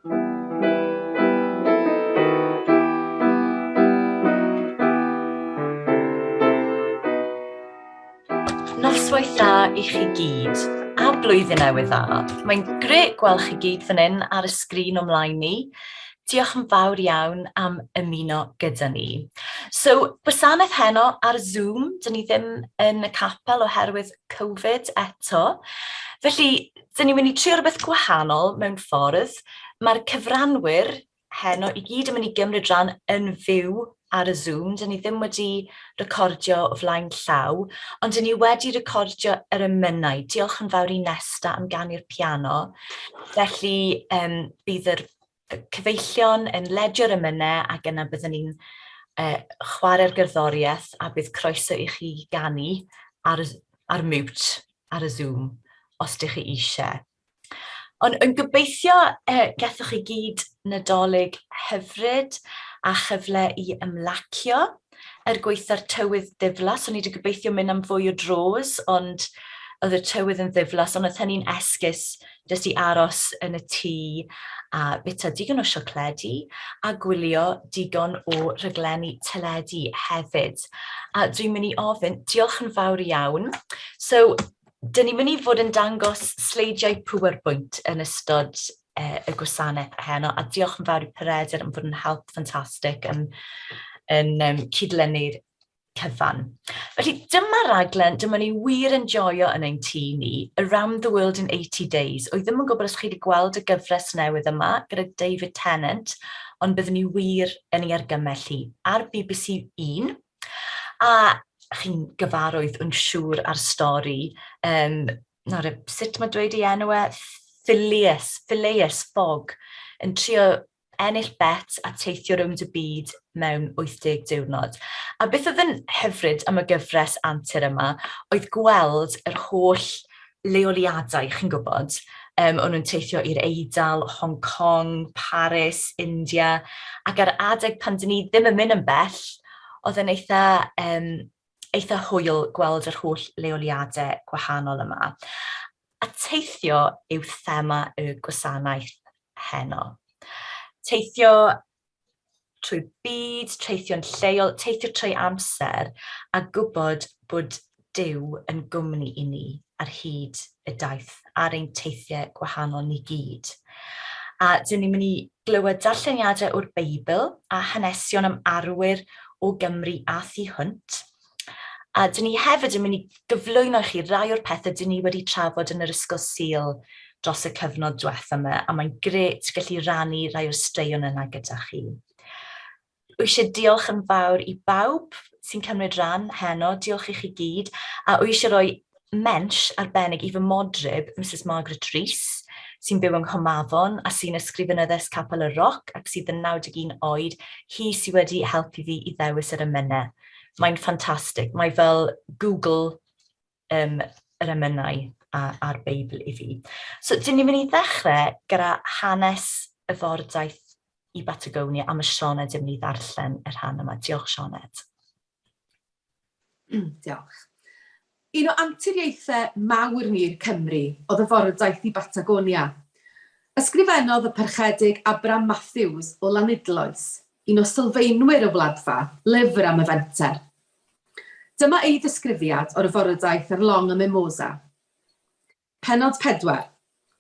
Noswaith dda i chi gyd, a blwyddyn newydd dda. Mae'n grêt gweld chi gyd fan hyn ar y sgrin o mlaen ni. Diolch yn fawr iawn am ymuno gyda ni. So, gwasanaeth heno ar Zoom, dyn ni ddim yn y capel oherwydd Covid eto. Felly, dyn ni'n mynd i trio rhywbeth gwahanol mewn ffordd. Mae'r cyfranwyr heno i gyd yn mynd i gymryd rhan yn fyw ar y Zoom. Dyn ni ddim wedi recordio o flaen llaw, ond dyn ni wedi recordio yr emynau. Diolch yn fawr i Nesta am ganu'r piano. Felly um, bydd yr cyfeillion yn ledio'r emynau ac yna byddwn ni'n uh, chwarae'r gerddoriaeth a bydd croeso i chi ganu ar, ar mute ar y Zoom os ydych chi eisiau. Ond yn gobeithio uh, gethwch chi gyd Nadolig hyfryd a chyfle i ymlacio er gweitha'r tywydd ddiflas. O'n i wedi gobeithio mynd am fwy o dros, ond oedd y tywydd yn ddiflas, ond oedd hynny'n esgus jyst i aros yn y tŷ a bita digon o siocledi a gwylio digon o rhaglenni teledu hefyd. A dwi'n mynd i ofyn, diolch yn fawr iawn. So, Dyn ni'n mynd i fod yn dangos sleidiau PowerPoint yn ystod uh, y gwasanaeth heno, a diolch yn fawr i Peredur am fod yn help ffantastig yn, yn um, cydlynu'r cyfan. Felly dyma raglen, dyma ni wir yn joio yn ein tŷ ni, Around the World in 80 Days. Oedd ddim yn gwybod os chi wedi gweld y gyfres newydd yma gyda David Tennant, ond byddwn ni wir yn ei argymell hi ar BBC 1. A chi'n gyfarwydd yn siŵr â'r stori, yym, nawr e, sut mae dweud ei enw e? Phileas, Phileas Fogg, yn trio ennill bet a teithio rownd y byd mewn 80 diwrnod. A beth oedd yn hyfryd am y gyfres antur yma oedd gweld yr holl leoliadau, chi'n gwybod. Um, o'n nhw'n teithio i'r Eidal, Hong Kong, Paris, India, ac ar adeg pan dyn ni ddim yn mynd yn bell, oedd yn eitha, um, eitha hwyl gweld yr holl leoliadau gwahanol yma. A teithio yw thema y gwasanaeth heno. Teithio trwy'r byd, teithio'n lleol, teithio trwy amser, a gwybod bod Duw yn gwmni i ni ar hyd y daith, ar ein teithiau gwahanol ni gyd. A dyn ni'n mynd i glywed darlleniadau o'r Beibl a hanesion am arwyr o Gymru a thu hwnt. A dyn ni hefyd yn mynd i gyflwyno i chi rai o'r pethau dyn ni wedi trafod yn yr Ysgol Sul dros y cyfnod diwetha yma, a mae'n grêt gallu rannu rai o'r straeon yna gyda chi. Wy eisiau diolch yn fawr i bawb sy'n cymryd rhan heno, diolch i chi gyd, a wy eisiau rhoi mensh arbennig i fy modryb, Misus Margaret Rees, sy'n byw yng Nghwmafon a sy'n ysgrifenyddes Capel y Roc ac sydd yn 91 oed, hi sydd wedi helpu fi i ddewis yr emynau. Mae'n ffantastig, mae fel Google um, yr emynau a, a'r Beibl i fi. So, dyn ni'n mynd i ddechrau gyda hanes y fordaith i Batagonia a mae Sioned yn mynd i ddarllen y rhan yma. Diolch, Sioned. Diolch. Un o anturiaethau mawr ni'r Cymry oedd y fordaith i Batagonia. Ysgrifennodd y Parchedig Abram Matthews o Lanidloes, un o sylfaenwyr y Wladfa, lyfr am y fenter. Dyma ei ddisgrifiad o'r fordaith ar long y Mimosa. Pennod 4,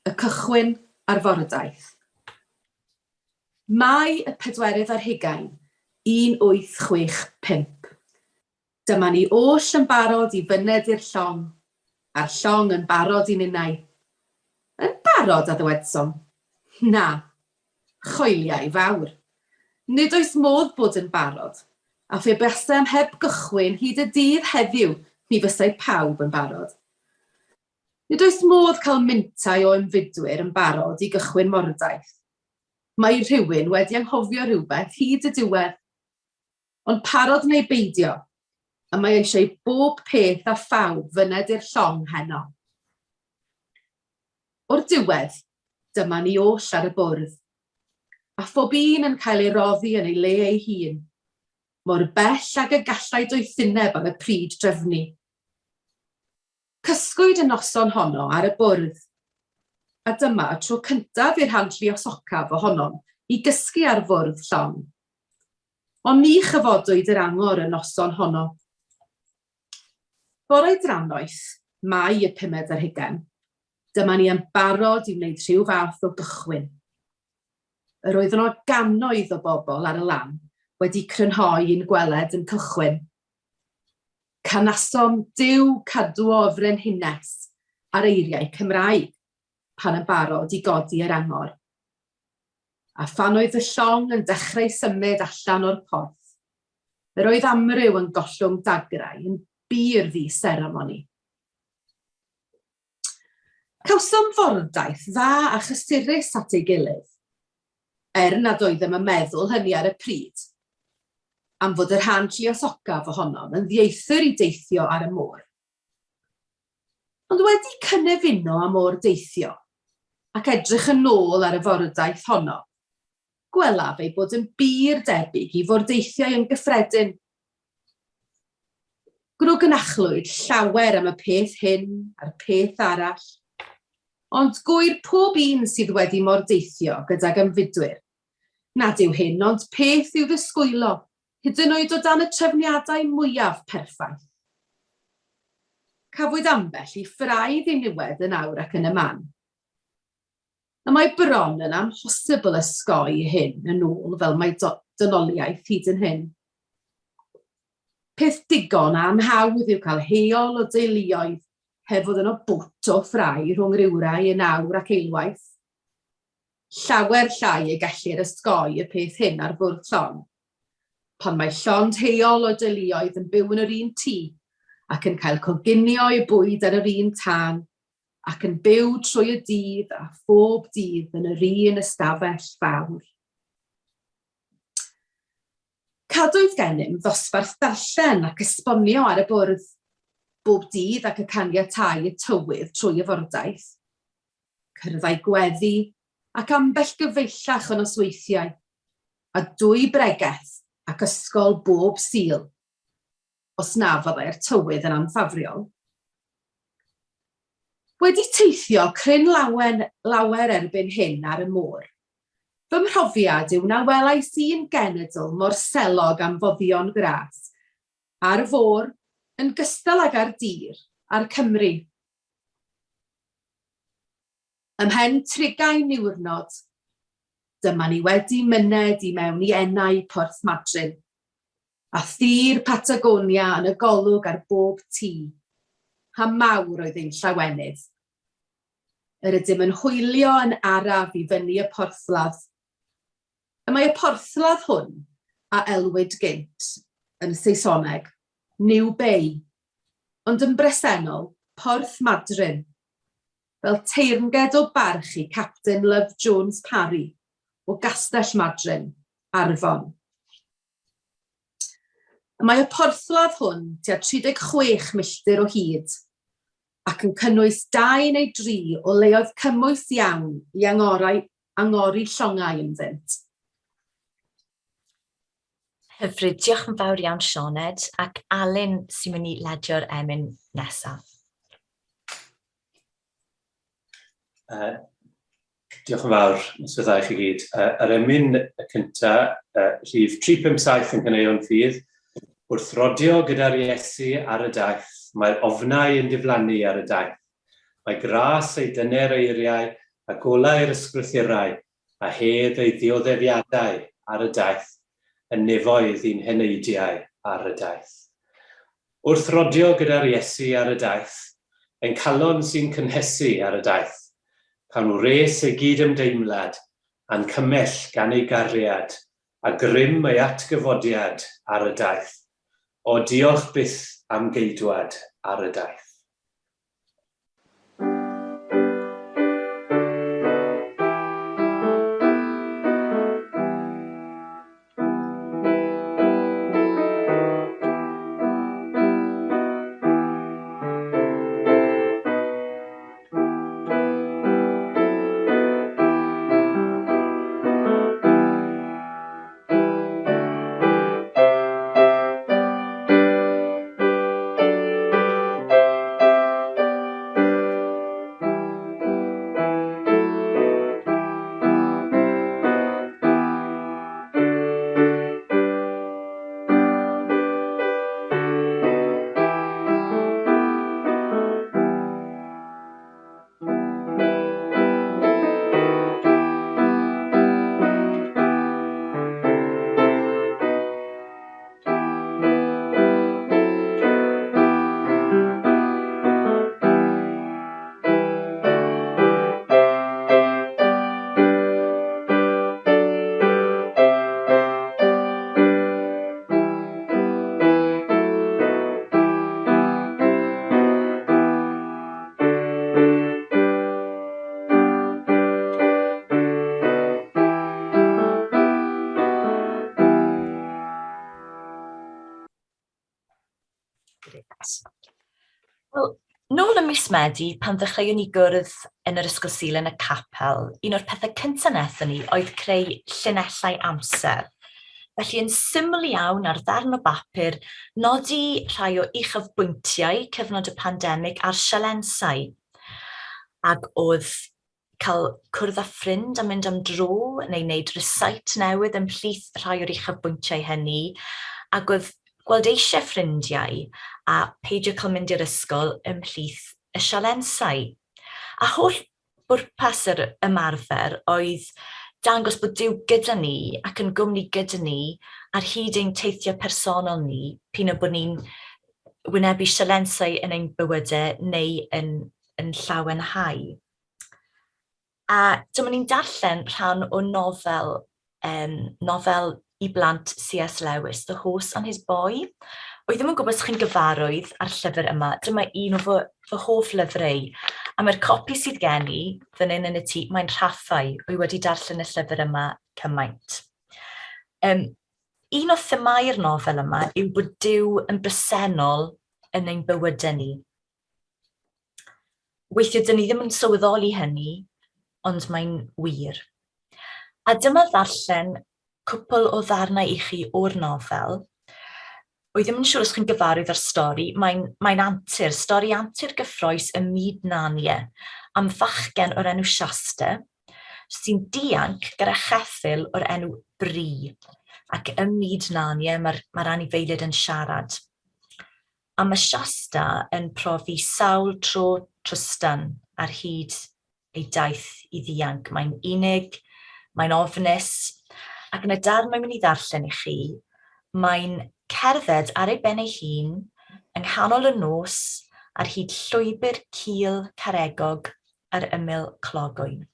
Y cychwyn a'r fordaith. Mai y pedwerydd ar hugain, 1865. Dyma ni oll yn barod i fyned i'r llong, a'r llong yn barod i ninnau. Yn barod, a ddywedsom. Na, choeliai fawr. Nid oes modd bod yn barod, a phe basem heb gychwyn hyd y dydd heddiw mi fysai pawb yn barod. Nid oes modd cael mintai o ymfudwyr yn barod i gychwyn mordaith. Mae rhywun wedi anghofio rhywbeth hyd y diwedd. Ond parod neu beidio, y mae eisiau bob peth a phawb fyned i'r llong heno. O'r diwedd, dyma ni oll ar y bwrdd, a phob un yn cael ei roddi yn ei le ei hun, mor bell ag y gallai doethineb am y pryd drefnu. Cysgwyd y noson honno ar y bwrdd. A dyma y tro cyntaf i'r rhan lluosocaf ohonom i gysgu ar fwrdd llong. Ond ni chyfodwyd yr angor y noson honno. Bore drannoeth, Mai y pumed ar hugain, dyma ni yn barod i wneud rhyw fath o gychwyn. Yr oedd yno gannoedd o bobl ar y lan wedi crynhoi i'n gweled yn cychwyn. Canasom Duw cadwo y frenhines ar eiriau Cymraeg pan yn barod i godi yr angor. A phan oedd y llong yn dechrau symud allan o'r porth, yr oedd amryw yn gollwng dagrau yn bur ddi-seremoni. Cawsom fordaith dda a chysurus at ei gilydd, er nad oeddem yn meddwl hynny ar y pryd, am fod y rhan lluosocaf ohonom yn ddieithr i deithio ar y môr. Ond wedi cynefino â môr deithio, ac edrych yn ôl ar y fordaith honno, gwelaf ei bod yn bur debyg i fordeithiau yn gyffredin. Grwgnachlwyd llawer am y peth hyn a'r peth arall, ond gŵyr pob un sydd wedi mordeithio gydag ymfudwyr, nad yw hyn ond peth i'w ddisgwylo, hyd yn oed o dan y trefniadau mwyaf perffaith. Cafwyd ambell i ffrae ddiniwed yn awr ac yn y man. Y mae bron yn amhosibl osgoi hyn yn ôl fel mae dynoliaeth hyd yn hyn. Peth digon anhawdd yw cael heol o deuluoedd heb fod yno bwt o ffrae rhwng rywrai yn awr ac eilwaith. Llawer llai y gellir osgoi y peth hyn ar fwrdd llong. Pan mae llond heol o deuluoedd yn byw yn yr un tŷ ac yn cael coginio eu bwyd ar yr un tân, ac yn byw trwy y dydd a phob dydd yn yr un ystafell fawr. Cadwyd gennym ddosbarth darllen ac esbonio ar y bwrdd, bob dydd ac y caniatâi y tywydd trwy y fordaith. Cyrddai gweddi ac ambell gyfeillach o nosweithiau, a dwy bregeth ac ysgol bob Sul, os na fyddai'r tywydd yn anffafriol. Wedi teithio cryn lawen lawer erbyn hyn ar y môr, fy mhrofiad yw na welais un genedl mor selog am foddion gras, ar fôr, yn gystal ag ar dir, â'r Cymry. Ymhen trigain niwrnod, dyma ni wedi myned i mewn i enau Porth Madryn. A thir Patagonia yn y golwg ar bob tu. Ha mawr oedd ein llawenydd. Yr ydym yn hwylio yn araf i fyny y porthladd. Y mae y porthladd hwn, a elwid gynt, yn Saesoneg, New Bay, ond yn bresennol, Porth Madryn, fel teyrnged o barch i Captain Love Jones Parry o Gastell Madryn, Arfon. Y mae y porthladd hwn tua 36 milltir o hyd ac yn cynnwys dau neu dri o leoedd cymwys iawn i angorau, angori llongau ynddynt. Hyfryd, diolch yn fawr iawn Sioned, ac Alun sy'n mynd i ledio'r emyn nesaf. Diolch yn fawr, noswaith dda i chi gyd. Yr emyn y cynta, rhif 357 yn Caneuon Ffydd, Wrth rodio gyda'r Iesu ar y daith, mae'r ofnau yn diflannu ar y daith. Mae gras ei dyner eiriau a golau'r ysgrythurau a hedd ei ddioddefiadau ar y daith yn nefoedd i'n heneidiau ar y daith. Wrth rodio gyda'r Iesu ar y daith, ein calon sy'n cynhesu ar y daith, cawn wres ei gyd-ymdeimlad a'n cymell gan ei gariad a grym ei atgyfodiad ar y daith. O, diolch byth am Geidwad ar y daith. Grêt. Wel, nôl ym mis Medi, pan ddechreuon ni gwrdd yn yr Ysgol Sul yn y capel, un o'r pethau cyntaf wnaethon ni oedd creu llinellau amser. Felly yn syml iawn ar ddarn o bapur, nodi rhai o uchafbwyntiau cyfnod y pandemig a'r sialensau. Ac oedd cael cwrdd â ffrind a mynd am dro neu wneud rysáit newydd ymhlith rhai o'r uchafbwyntiau hynny, ac oedd gweld eisiau ffrindiau a peidio cael mynd i'r ysgol ymhlith y sialensau. A holl bwrpas yr ymarfer oedd dangos bod Duw gyda ni ac yn gwmni gyda ni ar hyd ein teithiau personol ni, p'un a bod ni'n wynebu sialensau yn ein bywydau neu yn, yn llawenhau. A dyma ni'n darllen rhan o nofel, um, nofel i blant C.S. Lewis, The Horse and His Boy. Wy ddim yn gwybod os chi'n gyfarwydd â'r llyfr yma. Dyma un o fy, fy hoff lyfrau. A mae'r copi sydd gen i, fan hyn yn y tŷ, mae'n rhaffau. Wy wedi darllen y llyfr yma cymaint. Um, un o themau'r nofel yma yw bod Duw yn bresennol yn ein bywydau ni. Weithiau dyn ni ddim yn sylweddoli hynny, ond mae'n wir. A dyma ddarllen cwpl o ddarnau i chi o'r nofel. Wy ddim yn siŵr os chi'n gyfarwydd â'r stori, mae'n mae antur, stori antur gyffroes ym myd Narnia, am fachgen o'r enw Shasta, sy'n dianc gyda cheffyl o'r enw Bri, ac ym myd Narnia mae'r mae anifeiliaid yn siarad. A mae Shasta yn profi sawl tro trwstan ar hyd ei daith i ddianc. Mae'n unig, mae'n ofnus, ac yn y darn mae'n mynd i ddarllen i chi, mae'n cerdded ar ei ben ei hun yng nghanol y nos ar hyd llwybr cul caregog ar ymyl clogwyn.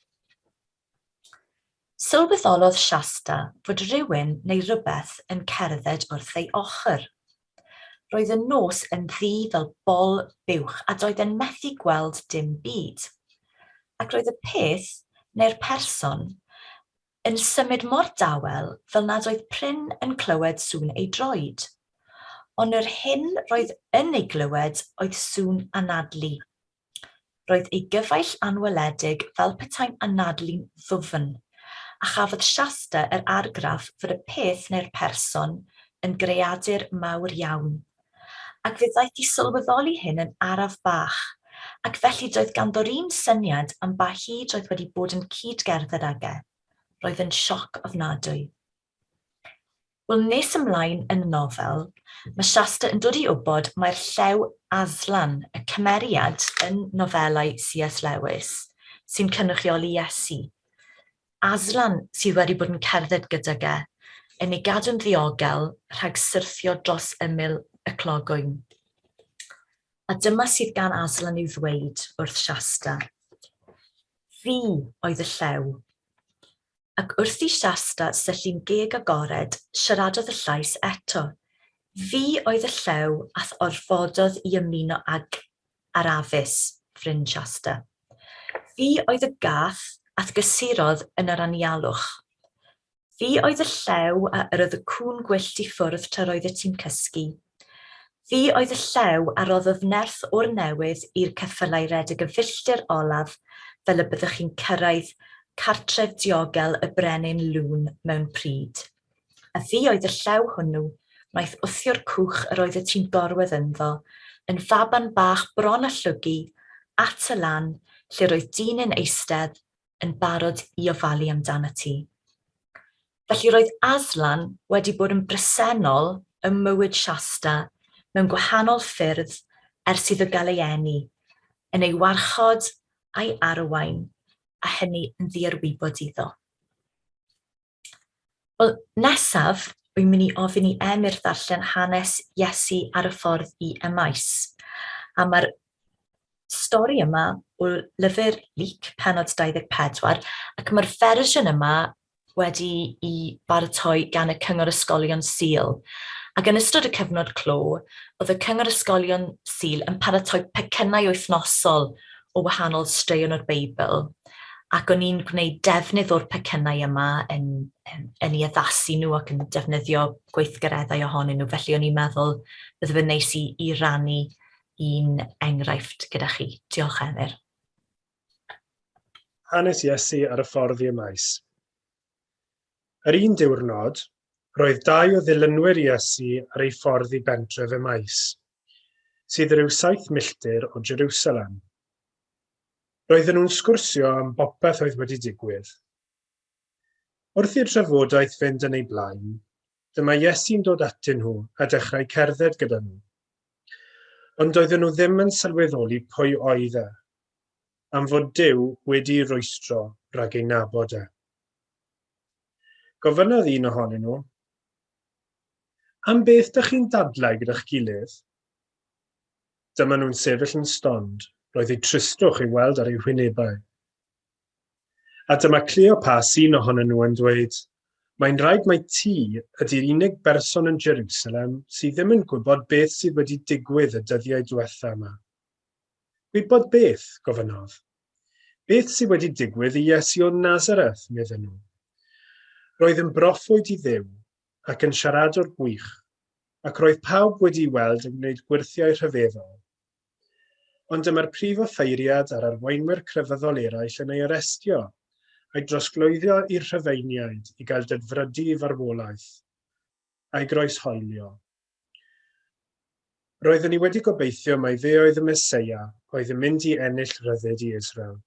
Sylweddolodd Shasta fod rhywun neu rywbeth yn cerdded wrth ei ochr. Roedd y nos yn ddu fel bol buwch a doedd e'n methu gweld dim byd. Ac roedd y peth, neu'r person, yn symud mor dawel fel nad oedd prin yn clywed sŵn ei droed. Ond yr hyn roedd yn ei glywed oedd sŵn anadlu. Roedd ei gyfaill anweledig fel petai'n anadlu'n ddwfn, a chafodd Shasta yr argraff fod y peth neu'r person yn greadur mawr iawn. Ac fe ddaeth i sylweddoli hyn yn araf bach, ac felly doedd ganddo'r un syniad am ba hyd roedd wedi bod yn cyd-gerdded ag e. Roedd yn sioc ofnadwy. Wel, nes ymlaen yn y nofel, mae Shasta yn dod i wybod mai'r llew Aslan, y cymeriad yn nofelau C.S. Lewis, sy'n cynrychioli Iesu. Aslan sydd wedi bod yn cerdded gydag e, yn ei gadw'n ddiogel rhag syrthio dros ymyl y clogwyn. A dyma sydd gan Aslan i'w ddweud wrth Shasta. Fi oedd y llew. Ac wrth i Shasta syllu'n geg agored, siaradodd y llais eto. Fi oedd y llew a'th orfododd i ymuno ag Aravis, ffrind Shasta. Fi oedd y gath a'th gysurodd yn yr anialwch. Fi oedd y llew a yrrodd y cŵn gwyllt i ffwrdd tra roeddet ti'n cysgu. Fi oedd y llew a roddodd nerth o'r newydd i'r ceffylau redeg y filltir olaf fel y byddwch chi'n cyrraedd cartref diogel y Brenin Lŵn mewn pryd. A fi oedd y llew hwnnw wnaeth wthio'r cwch yr oeddet ti'n gorwedd ynddo, yn faban bach bron â llwgu, at y lan, lle roedd dyn yn eistedd, yn barod i ofalu amdanat ti. Felly roedd Aslan wedi bod yn bresennol ym mywyd Shasta mewn gwahanol ffyrdd ers iddo gael ei eni, yn ei warchod a'i arwain, a hynny yn ddiarwybod iddo. Wel, nesaf, wy'n mynd i ofyn i Emyr ddarllen hanes Iesu ar y ffordd i Emmaus. A mae'r stori yma o lyfr Luc, pennod 24, ac mae'r fersiwn yma wedi i baratoi gan y Cyngor Ysgolion Sul. Ac yn ystod y cyfnod clo, oedd y Cyngor Ysgolion Sul yn paratoi pecynnau wythnosol o wahanol straeon o'r Beibl. Ac o'n i'n gwneud defnydd o'r pecynnau yma yn, yn, yn ei addasu nhw ac yn defnyddio gweithgareddau ohonyn nhw. Felly o'n i'n meddwl bydde fe'n neis i, i rannu un enghraifft gyda chi. Diolch, Emyr. Hanes Iesu ar y ffordd i Emaus. Yr un diwrnod, roedd dau o ddilynwyr Iesu ar ei ffordd i bentref Emaus, sydd ryw saith milltir o Jerusalem. Roedden nhw'n sgwrsio am bopeth oedd wedi digwydd. Wrth i'r trafodaeth fynd yn ei blaen, dyma Iesu'n dod atyn nhw a dechrau cerdded gyda nhw. Ond doedden nhw ddim yn sylweddoli pwy oedd e, am fod Duw wedi'i rwystro rhag ei nabod e. Gofynnodd un ohonyn nhw, Am beth dych chi'n dadlau gyda'ch gilydd? Dyma nhw'n sefyll yn stond, roedd eu tristwch i'w weld ar eu hwynebau. A dyma Cleopas, un ohonyn nhw, yn dweud, Mae'n rhaid mai ti ydy'r unig berson yn Jerusalem sydd ddim yn gwybod beth sydd wedi digwydd y dyddiau diwetha yma. Gwybod beth? gofynnodd. Beth sydd wedi digwydd i Iesu o Nazareth? medden nhw. Roedd yn broffwyd i Dduw ac yn siaradwr gwych, ac roedd pawb wedi'i weld yn gwneud gwyrthiau rhyfeddol. Ond dyma'r prif offeiriad a'r arweinwyr crefyddol eraill yn ei arestio a'i drosglwyddio i'r Rhufeiniaid i gael dedfrydu i farwolaeth, a'i groeshoelio. Roeddwn i wedi gobeithio mai fe oedd y Meseia oedd yn mynd i ennill rhyddid i Israel.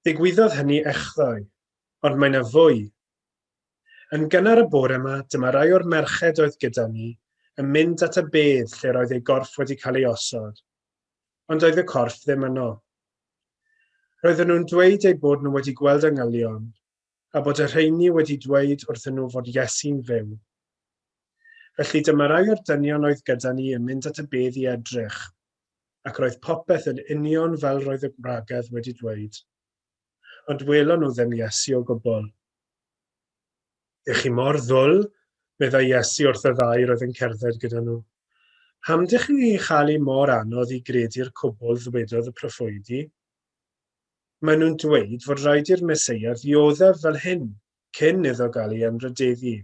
Ddigwyddodd hynny echddoe, ond mae 'na fwy. Yn gynnar y bore 'ma, dyma rai o'r merched oedd gyda ni yn mynd at y bedd lle roedd ei gorff wedi cael ei osod. Ond doedd y corff ddim yno. Roedden nhw'n dweud eu bod nhw wedi gweld angylion, a bod y rheini wedi dweud wrthyn nhw fod Iesu'n fyw. Felly dyma rai o'r dynion oedd gyda ni yn mynd at y bedd i edrych, ac roedd popeth yn union fel roedd y gwragedd wedi dweud. Ond welon nhw ddim Iesu o gwbl. Ych chi mor ddwl, meddai Iesu wrth y ddau roedd yn cerdded gyda nhw. Pam dych chi'n ei chael hi mor anodd i gredu'r cwbl ddwedodd y proffwydi? Maen nhw'n dweud fod rhaid i'r Meseia ddioddef fel hyn cyn iddo gael ei anrhydeddu.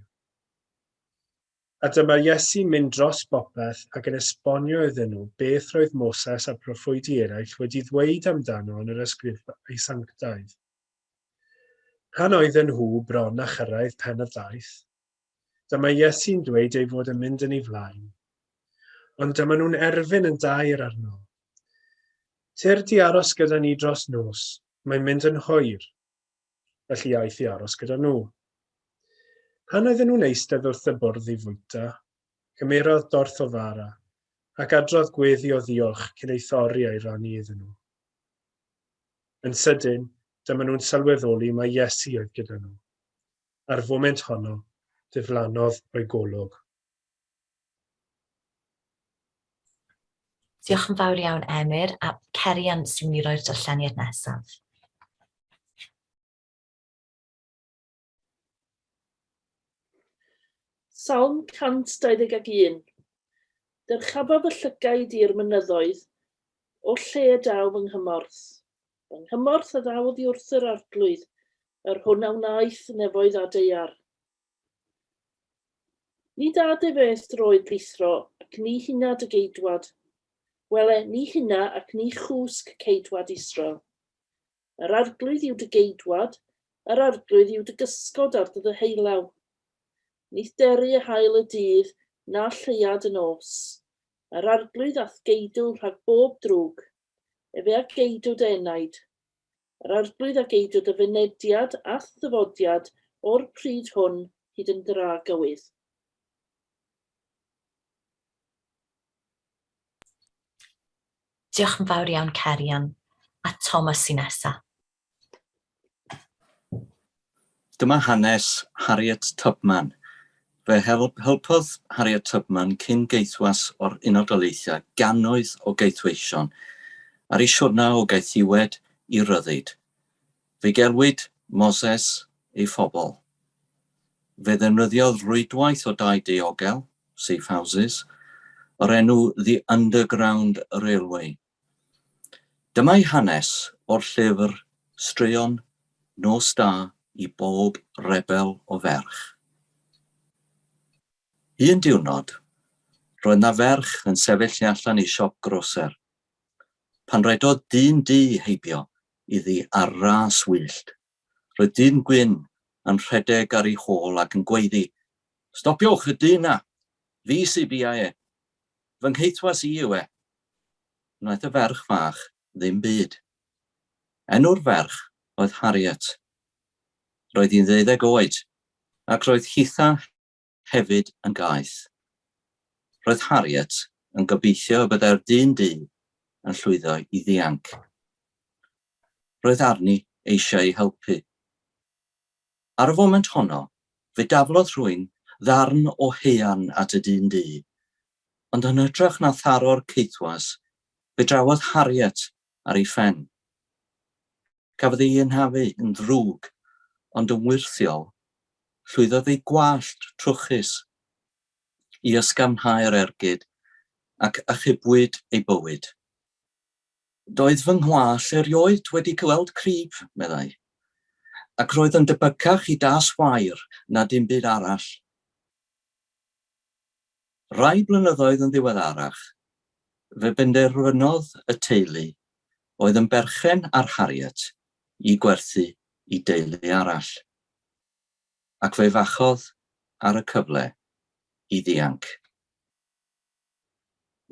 A dyma Iesu'n mynd dros bopeth ac yn esbonio iddyn nhw beth roedd Moses a'r proffwydi eraill wedi ddweud amdano yn yr ysgrifau sanctaidd. Pan oedden nhw bron â chyrraedd pen y daith, dyma Iesu'n dweud ei fod yn mynd yn ei flaen. Ond dyma nhw'n erfyn yn daer arno. Tyrd i aros gyda ni dros nos, mae'n mynd yn hwyr. Felly aeth i aros gyda nhw. Pan oedden nhw'n eistedd wrth y bwrdd i fwyta, cymerodd dorth o fara, ac adrodd gweddi o ddiolch cyn ei thorri a'i rannu iddyn nhw. Yn sydyn, dyma nhw'n sylweddoli mai Iesu oedd gyda nhw. A'r foment honno, diflannodd o'i golwg. Diolch yn fawr iawn, Emyr, a Cerian sy'n mynd i roi'r darlleniad nesaf. Salm 121. Dyrchafaf fy llygaid i'r mynyddoedd, o lle y daw fy nghymorth. Fy nghymorth a ddaw oddi wrth yr Arglwydd, yr hwn a wnaeth nefoedd a daear. Ni dad ef eth droed lithro, ac ni huna dy geidwad. Wele, ni huna ac ni chwsg ceidwad Israel. Yr Arglwydd yw dy geidwad, yr Arglwydd yw dy gysgod ar dy ddeheulaw. Ni'th dery y haul y dydd, na lleuad y nos. Yr Arglwydd a'th geidw rhag bob drwg, efe a geidw dy enaid. Yr Arglwydd a geidw dy fynediad a'th ddyfodiad o'r pryd hwn hyd yn dragywydd. Diolch yn fawr iawn Cerian, a Thomas sy'n nesa. Dyma hanes Harriet Tubman. Fe helpodd Harriet Tubman cyn gaethwas o'r Unol Daleithiau gannoedd o gaethweision ar ei siwrna o gaethiwed i ryddid. Fe gelwid Moses ei phobl. Fe ddefnyddiodd rwydwaith o dai diogel, safe houses, o'r enw The Underground Railway. Dyma'i hanes o'r llyfr Straeon Nos Da i Bob Rebel o Ferch. Un diwrnod, roedd 'na ferch yn sefyll tu allan i siop groser, pan redodd dyn du heibio iddi ar ras wyllt. Roedd dyn gwyn yn rhedeg ar ei hôl ac yn gweiddi, Stopiwch y dyn 'na! Fi sy bia e! Fy ngheithwas i yw e! Wnaeth y ferch fach ddim byd. Enw'r ferch oedd Harriet. Roedd hi'n ddeuddeg oed, ac roedd hitha hefyd yn gaeth. Roedd Harriet yn gobeithio y byddai'r dyn du yn llwyddo i ddianc. Roedd arni eisiau ei helpu. Ar y foment honno, fe daflodd rhywun ddarn o haearn at y dyn du, ond yn hytrach na tharo'r caethwas, fe drawodd Harriet ar ei phen. Cafodd ei anafu yn ddrwg, ond yn wyrthiol, llwyddodd ei gwallt trwchus i ysgafnhau'r ergyd ac achubwyd ei bywyd. Doedd fy nghwall erioed wedi gweld crib, meddai, ac roedd yn debycach i das wair na dim byd arall. Rai blynyddoedd yn ddiweddarach, fe benderfynodd y teulu oedd yn berchen ar Harriet i gwerthu i deulu arall, ac fe fachodd ar y cyfle i ddianc.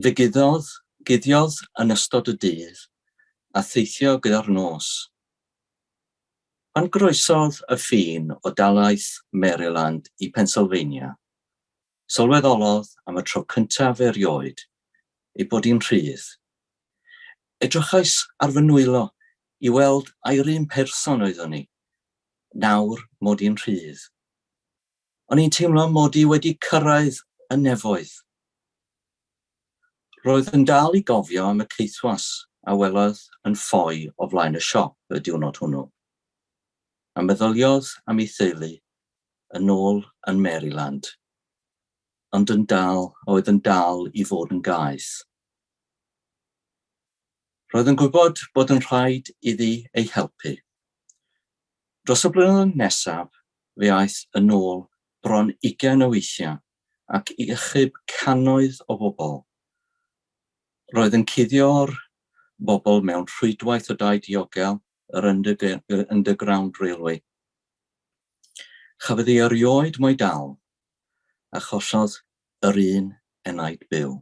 Fe guddodd, guddiodd yn ystod y dydd a theithio gyda'r nos. Pan groesodd y ffin o dalaith Maryland i Pennsylvania, sylweddolodd am y tro cyntaf erioed ei bod hi'n rhydd. Edrychais ar fy nwylo i weld ai'r un person oeddwn i, nawr mod i'n rhydd. O'n i'n teimlo mod i wedi cyrraedd y nefoedd. Roedd yn dal i gofio am y caethwas a welodd yn ffoi o flaen y siop y diwrnod hwnnw, a meddyliodd am ei theulu yn ôl yn Maryland, ond yn dal, a oedd yn dal i fod yn gaeth. Roedd yn gwybod bod yn rhaid iddi ei helpu. Dros y blynyddoedd nesaf, fe aeth yn ôl bron ugain o weithiau ac i achub cannoedd o bobl. Roedd yn cuddio'r bobl mewn rhwydwaith o dai diogel, yr Underground Railway. Chafodd ei erioed mo'i dal, a chollodd yr un enaid byw.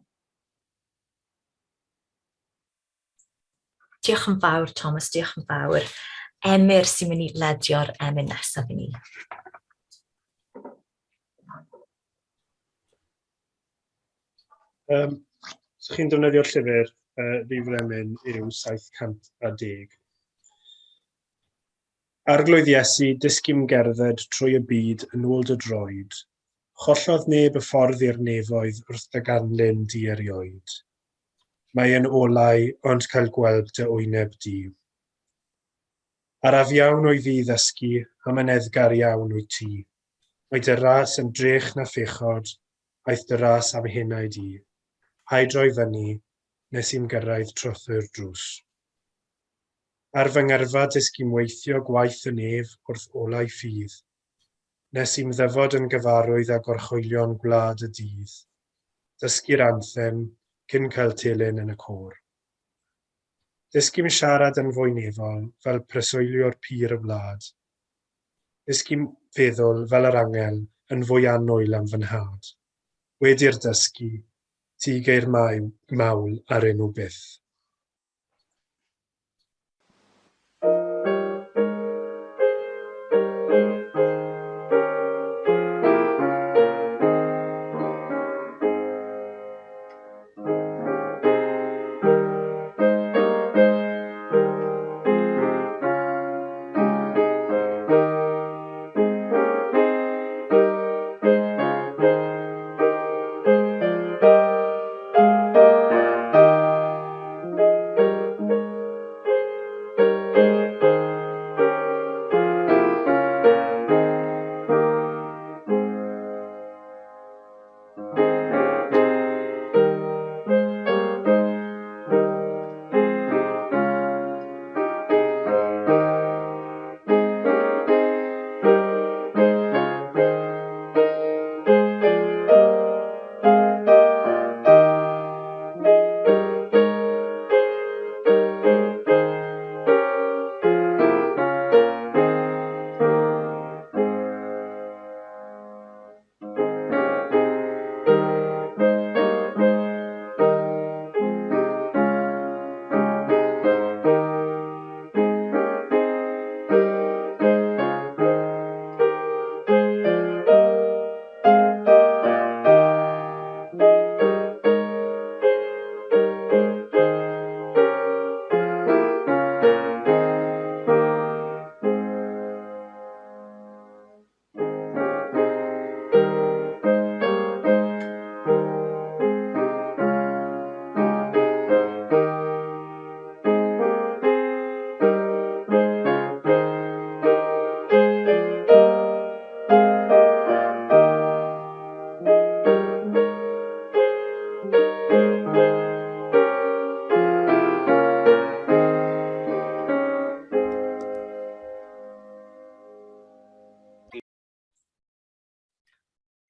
Diolch yn fawr, Thomas, diolch yn fawr. Emyr sy'n mynd i ledio'r emyn nesaf i ni. Um, so chi'n defnyddio'r llyfr, rhif yr emyn yw 710. Arglwydd Iesu, dysg i'm gerdded trwy y byd yn ôl dy droed. Chollodd neb y ffordd i'r nefoedd wrth dy ganlyn di erioed. Mae yn olau ond cael gweld dy wyneb di. Araf iawn o'i fi ddysgu, a myneddgar iawn wyt ti. Mae dy ras yn drech na phechod, aeth dy ras am henaid i. Paid roi fyny, nes i'm gyrraedd trothwy'r drws. Ar fy ngyrfa dysg i'm weithio gwaith y nef wrth olau ffydd. Nes i'm ddyfod yn gyfarwydd â gorchwylion gwlad y dydd, dysgu'r anthem cyn cael telyn yn y côr. Dysg i'm siarad yn fwy nefol, fel preswyliwr pur y wlad. Dysg i'm feddwl, fel yr angel, yn fwy annwyl am fy nhad. Wedi'r dysgu, ti geir mawl ar enw byth.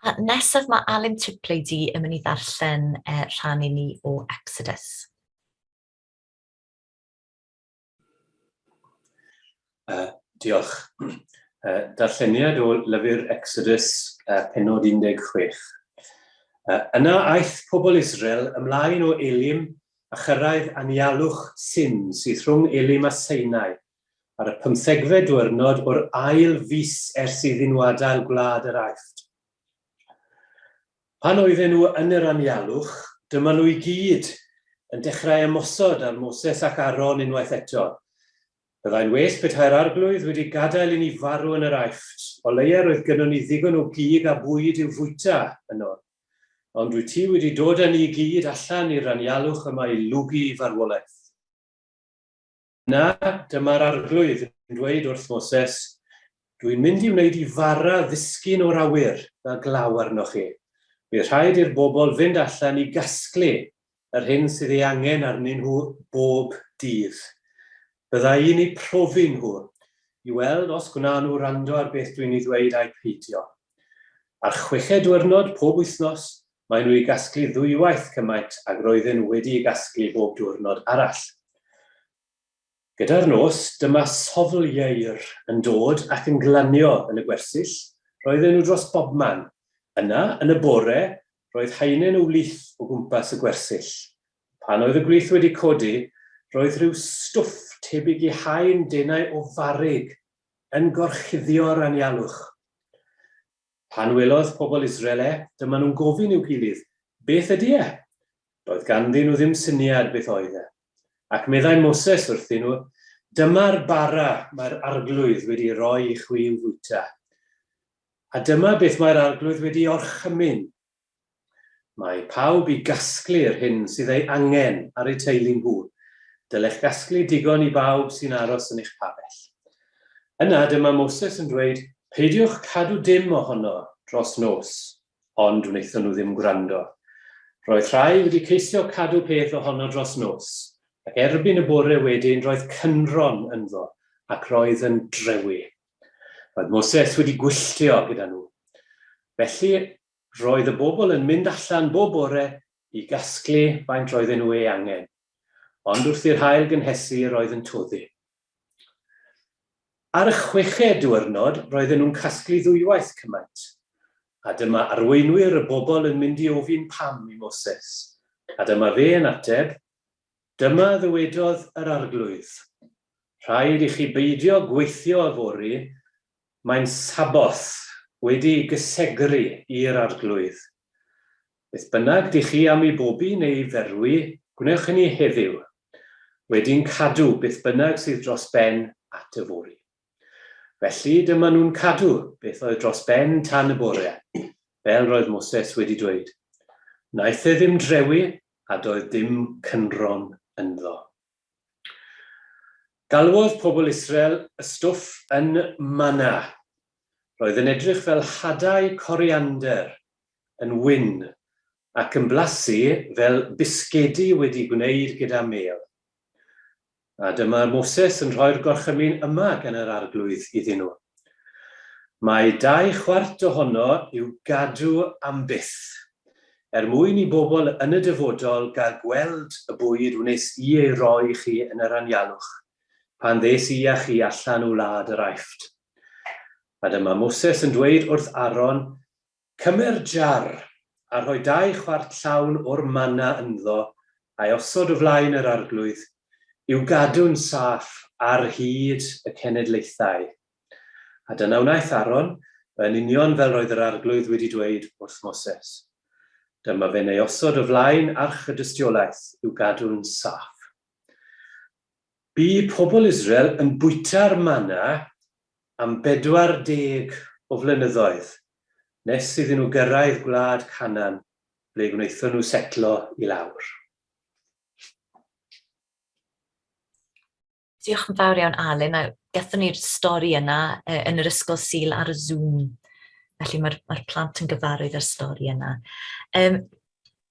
A nesaf mae Alun Tiplady yn mynd i ddarllen eh, rhan i ni o Exodus. Diolch. Darlleniad o lyfr Exodus, penod 16. Yna aeth pobl Israel ymlaen o Elim a chyrraedd anialwch Sin sydd rhwng Elim a Sinai, ar y pymthegfed diwrnod o'r ail fis ers iddyn nhw adael gwlad yr Aifft. Pan oedden nhw yn yr anialwch, dyma nhw i gyd yn dechrau ymosod ar Moses ac Aaron unwaith eto. Byddai'n well petai'r Arglwydd wedi gadael i ni farw yn yr Aifft, o leia roedd gynnon ni ddigon o gig a bwyd i'w fwyta yno. Ond wyt ti wedi dod â ni i gyd allan i'r anialwch yma i lwgu i farwolaeth. Yna, dyma'r Arglwydd yn dweud wrth Moses, Dw i'n mynd i wneud i fara ddisgyn o'r awyr fel glaw arnoch chi. Bydd rhaid i'r bobl fynd allan i gasglu yr hyn sydd ei angen arnyn nhw bob dydd. Bydda i'n eu profi nhw i weld os gwna nhw wrando ar beth dwi'n ei ddweud ai peidio. Ar chweched diwrnod pob wythnos, maen nhw i gasglu ddwywaith cymaint ag roedden nhw wedi ei gasglu bob diwrnod arall. Gyda'r nos, dyma sofl ieir yn dod ac yn glanio yn y gwersyll, roedden nhw dros bobman. Yna, yn y bore, roedd haenen o wlith o gwmpas y gwersyll. Pan oedd y gwlith wedi codi, roedd rhyw stwff tebyg i haen denau o farrug yn gorchuddio'r anialwch. Pan welodd pobl Israel e, dyma nhw'n gofyn i'w gilydd, Beth ydy e? Doedd ganddyn nhw ddim syniad beth oedd e. Ac meddai Moses wrthyn nhw, Dyma'r bara mae'r Arglwydd wedi ei roi i chwi i'w fwyta. A dyma beth mae'r Arglwydd wedi orchymyn. Mae pawb i gasglu'r hyn sydd ei angen ar eu teulu nhw. Dylech gasglu digon i bawb sy'n aros yn eich pabell. Yna dyma Moses yn dweud, Peidiwch cadw dim ohono dros nos. Ond wnaethon nhw ddim gwrando. Roedd rhai wedi ceisio cadw peth ohono dros nos, ac erbyn y bore wedyn roedd cynrhon ynddo ac roedd yn drewi. Roedd Moses wedi gwylltio gyda nhw. Felly, roedd y bobl yn mynd allan bob bore i gasglu faint roedden nhw ei angen. Ond wrth i'r haul gynhesu roedd yn toddi. Ar y chweched diwrnod, roedden nhw'n casglu ddwywaith cymaint. A dyma arweinwyr y bobl yn mynd i ofyn pam i Moses. A dyma fe yn ateb, Dyma ddywedodd yr Arglwydd, Rhaid i chi beidio gweithio yfory, mae'n Saboth wedi ei gysegru i'r Arglwydd. Beth bynnag dych chi am ei bobi neu ei ferwi, gwnewch hynny heddiw, wedi'n cadw beth bynnag sydd dros ben at yfory. Felly dyma nhw'n cadw beth oedd dros ben tan y bore, fel roedd Moses wedi dweud. Wnaeth e ddim drewi, a doedd dim cynrhon ynddo. Galwodd pobl Israel y stwff yn manna. Roedd yn edrych fel hadau coriander, yn wyn, ac yn blasu fel bisgedi wedi gwneud gyda mêl. A dyma Moses yn rhoi'r gorchymyn yma gan yr Arglwydd iddyn nhw. Mae dau chwart ohono i'w gadw am byth, er mwyn i bobl yn y dyfodol gael gweld y bwyd wnes i ei roi i chi yn yr anialwch, pan ddes i â chi allan o wlad yr Aifft. A dyma Moses yn dweud wrth Aaron, Cymer jar, a rhoi dau chwart llawn o'r manna ynddo, a'i osod o flaen yr Arglwydd, i'w gadw'n saff ar hyd y cenedlaethau. A dyna wnaeth Aaron, yn union fel roedd yr Arglwydd wedi dweud wrth Moses. Dyma fe'n ei osod o flaen arch y dystiolaeth i'w gadw'n saff. Bu pobl Israel yn bwyta'r manna am 40 o flynyddoedd, nes iddyn nhw gyrraedd gwlad Canaan, ble gwnaethon nhw setlo i lawr. Diolch yn fawr iawn, Alun. A gathon ni'r stori yna yn yr ysgol Sul ar y Zoom. Felly mae'r mae plant yn gyfarwydd â'r stori yna. Um,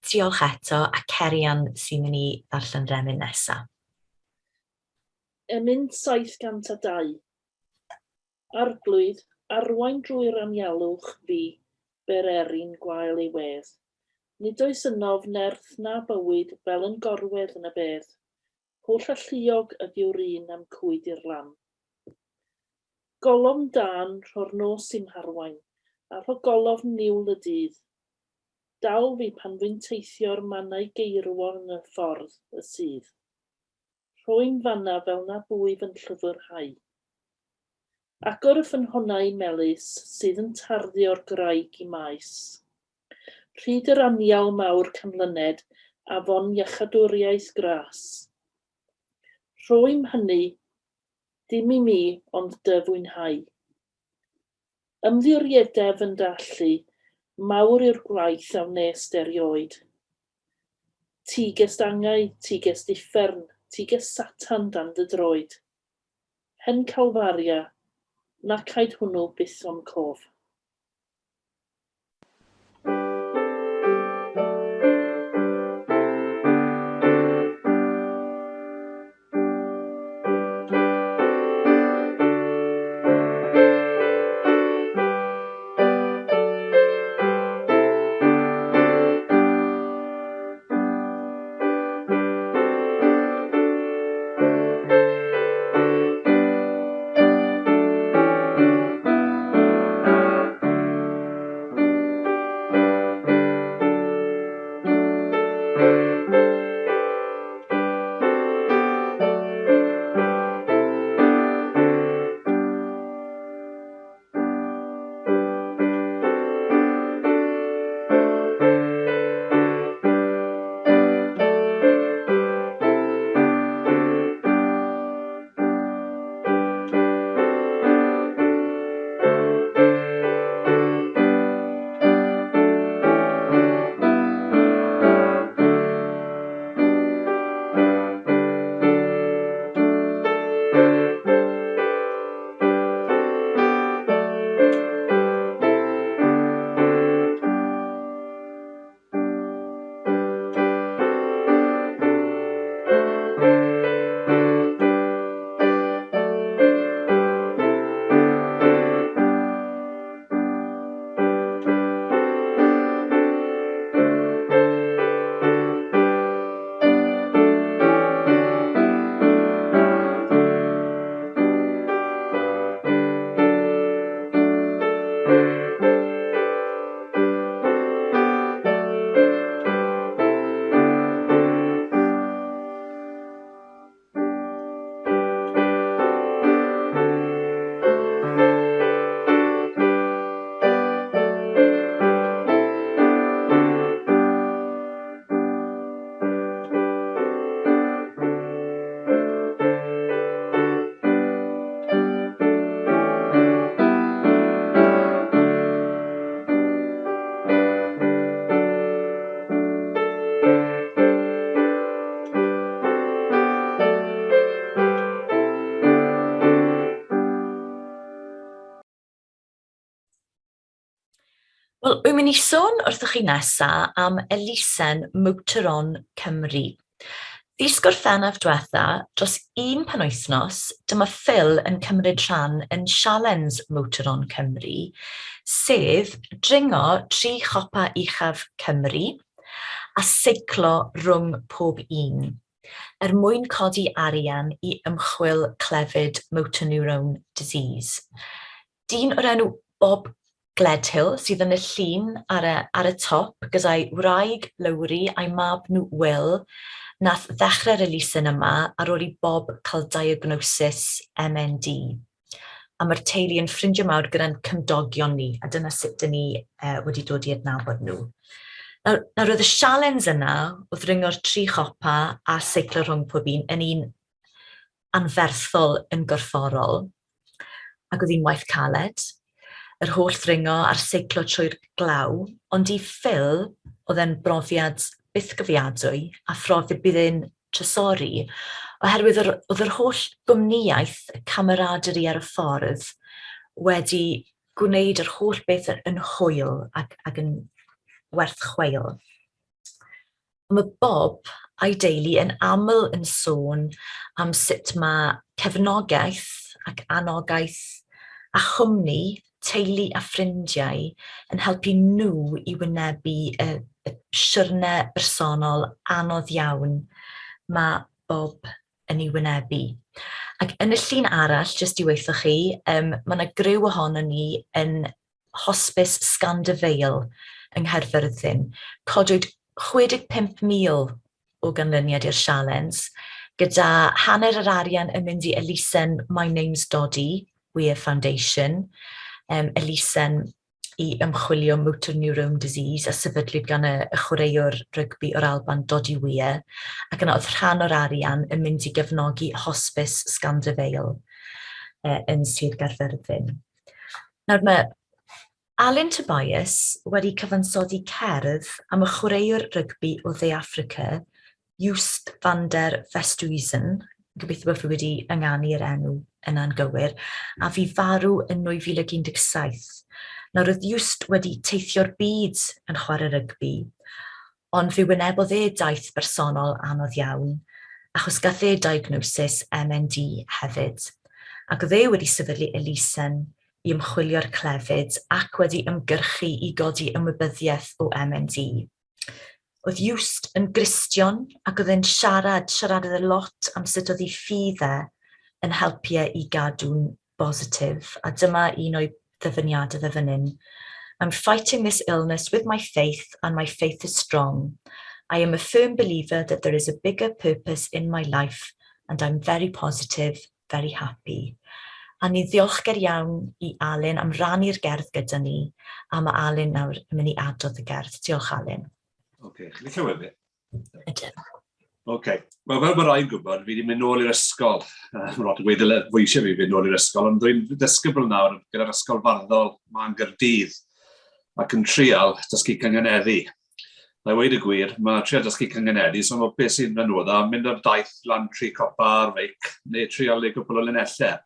diolch eto, a Cerian sy'n mynd i ddarllen remyn nesaf. Emyn 702. Arglwydd, arwain drwy'r anialwch fi, Bererin gwael ei wedd. Nid oes ynof nerth na bywyd fel yn gorwedd yn y bedd. Holl alluog ydyw'r un a'm cwyd i'r lan. Golofn dân, rho'r nos i'm harwain, a rho golofn niwl y dydd. Dal fi pan fwy'n teithio'r mannau geirwon yn y ffordd y sydd. Rhoi'n fanna fel na bwyf yn llyfrhau. Agor y ffynhonnau melys sydd yn tarddu o'r graig i maes. Rhyd yr anial mawr canlyned afon iachadwriaeth gras. Rhoi'm hynny, dim i mi ond dy fwynhau. Ymddiriedaf yn dy allu, mawr yw'r gwaith a wnest erioed. Ti gest angau, ti gest uffern, ti gest Satan dan dy droed. Hen Calfaria, nac aed hwnnw byth o'm cof. Wel, wy'n mynd i sôn wrthych chi nesa am elusen Motor On Cymru. Fis Gorffennaf diwetha, dros un penwythnos, dyma Phil yn cymryd rhan yn Sialens Motor On Cymru, sef dringo tri chopa uchaf Cymru a seiclo rhwng pob un, er mwyn codi arian i ymchwil clefyd motor neurone disease. Dyn o'r enw Bob Gledhill sydd yn y llun ar y, ar y top gyda'i wraig Lowri a'i mab nhw Will nath ddechrau'r elusen yma ar ôl i Bob cael diagnosis MND. A mae'r teulu yn ffrindiau mawr gyda'n cymdogion ni, a dyna sut dyn ni uh, wedi dod i adnabod nhw. Nawr, nawr roedd y sialens yna o ddringo'r tri chopa a seiclo rhwng pob un yn un anferthol yn gorfforol, ac oedd hi'n waith caled, yr holl ddringo a'r seiclo trwy'r glaw, ond i Phil oedd e'n brofiad bythgofiadwy a phrofiad bydd e'n trysori, oherwydd yr, oedd yr holl gwmnïaeth, y camaraderie ar y ffordd wedi gwneud yr holl beth yn hwyl ac, ac yn werth chweil. Mae Bob a'i deulu yn aml yn sôn am sut mae cefnogaeth ac anogaeth a chwmni teulu a ffrindiau yn helpu nhw i wynebu y, y siwrne bersonol anodd iawn mae Bob yn ei wynebu. Ac yn y llun arall, jyst i weithio chi, um, mae yna griw ohono ni yn Hospice Scandervale yng Nghaerfyrddin. Codwyd 65,000 o ganlyniad i'r sialens, gyda hanner yr arian yn mynd i elusen My Name's Doddy, Weir Foundation, um, elusen i ymchwilio motor neurone disease a sefydlwyd gan y, y chwaraewr rygbi o'r Alban Doddy Weir, ac yna oedd rhan o'r arian yn mynd i gefnogi Hospice Scandervale uh, yn Sir Gaerfyrddin. Nawr mae Alun Tobias wedi cyfansoddi cerdd am y chwaraewr rygbi o Dde Affrica, Joost van der Westhuizen, gobeithio bod fi wedi ynganu'r enw yna'n gywir, a fu farw yn 2017. Nawr oedd Joost wedi teithio'r byd yn chwarae rygbi, ond fe wynebodd e daith bersonol anodd iawn, achos gath e diagnosis MND hefyd, ac oedd e wedi sefydlu elusen i ymchwilio'r clefyd ac wedi ymgyrchu i godi ymwybyddiaeth o MND. Oedd Joost yn Gristion ac oedd e'n siarad, siaradodd e lot am sut oedd ei ffydd e yn helpu e i gadw'n bositif, a dyma un o'i ddyfyniadau fe fan hyn. I'm fighting this illness with my faith and my faith is strong. I am a firm believer that there is a bigger purpose in my life and I'm very positive, very happy. A ni'n ddiolchgar iawn i Alun am rannu'r gerdd gyda ni, a mae Alun nawr yn mynd i adrodd y gerdd. Diolch, Alun. Oce, okay, chi wedi clywed fi? Ydyn. Oce. Okay. Wel, fel mae rhai'n gwybod, fi wedi mynd nôl i'r ysgol. Mae lot o gweud fwy eisiau fi fynd nôl i'r ysgol, ond dwi'n ddisgybl nawr gyda'r ysgol farddol ma'n Gyrdydd ac yn trial dysgu cynganeddu. Na i weud y gwir, mae trial dysgu cynganeddu, so mae beth sy'n anodd a mynd ar daith lan tri copa ar feic, neu trial neu gwpl o linellau.